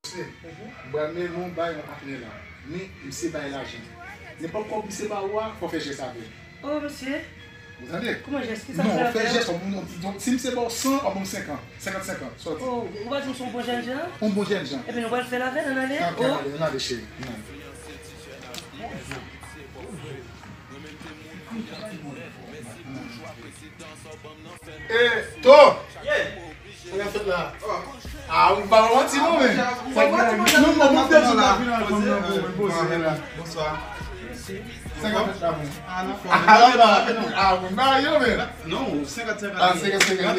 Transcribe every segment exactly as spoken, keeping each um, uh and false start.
Mesye, m pral mennen w bay yon patnè la. Men, misye bay lajan. Nenpòt kòb misye ba ou a, fò w fè jès avè l. Oh, mesye. Ou tande? Kòman jès? Kisa m fè avè l? Non, fè jès, w ap, w ap, si misye ba w san, w ap ban m senkant. Senkant senkant, sòti. Oh, ou pa di m se yon bon jènjan? Yon bon jènjan. Ebyen, nou pral fè l avè l, ann ale. Ok, ann ale, ann ale, cheri. Ann ale. E, To! Sa k ap fèt la? A, ou pa manti non, men. Non, non, non, non, non, non, non, non, non, non. Sa k ap fèt la, men? A, non, non, non, non, non. A, ou marye, men. Non, senkant senkant. A, senkant senkant.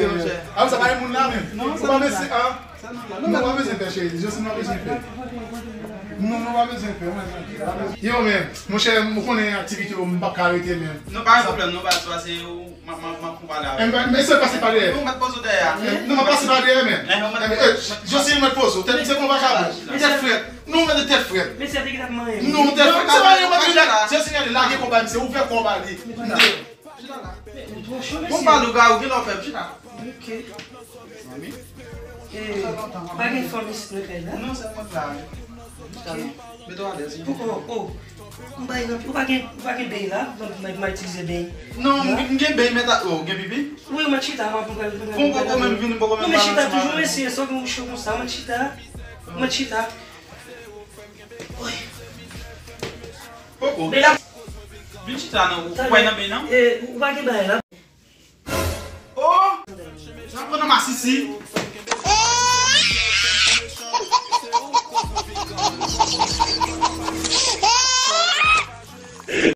A, sa pa gen moun la, men. Ou pa mesi, a. Non, pa bezwen pè, cheri. Josine pa bezwen pè. Non, non, pa bezwen pè. Yo, men, monchè, m konnen aktivite yo, m p ap ka rete, men. Non, pa gen pwoblèm, non, pa, pase, m ap, m ap, m ap pale avè w. Men, men se pase pa dèyè. Non, m ap poze w dèyè a. Non, m ap pase pa dèyè, men. Josine, m ap poze w. Tèt, se konpa kabou. Tèt frèt. Non, men tèt frèt. Mesye te gentan manyen. Non, tèt frèt. Se pa yon match la. Josine, lage konpa, misye, ouvè konpa li. Chita la. Bon, pale w, Gary, gen lè w fè m chita. Ok. Manmi? Eh, pa gen fanm isit nan kay la? Non, sèl mwen k la. Chita la. Mete w alèz. Oh, oh, oh. M bay ranp. Ou pa gen, ou pa gen beny la? Non, m, m itilize beny. Non, m, m gen beny, men ta, oh, gen pipi? Wi, mwen chita, mwen, mwen, mwen. Bon, poko menm vini, poko menm. Non, men chita toujou, mesye, sa w gen wouch yo konsa, mwen chita. Mwen chita. Wi. Poko. Men la. Vin chita non, ou pa nan beny non? Eh, ou pa gen bagay la? Oh! Sa pran nan masisi.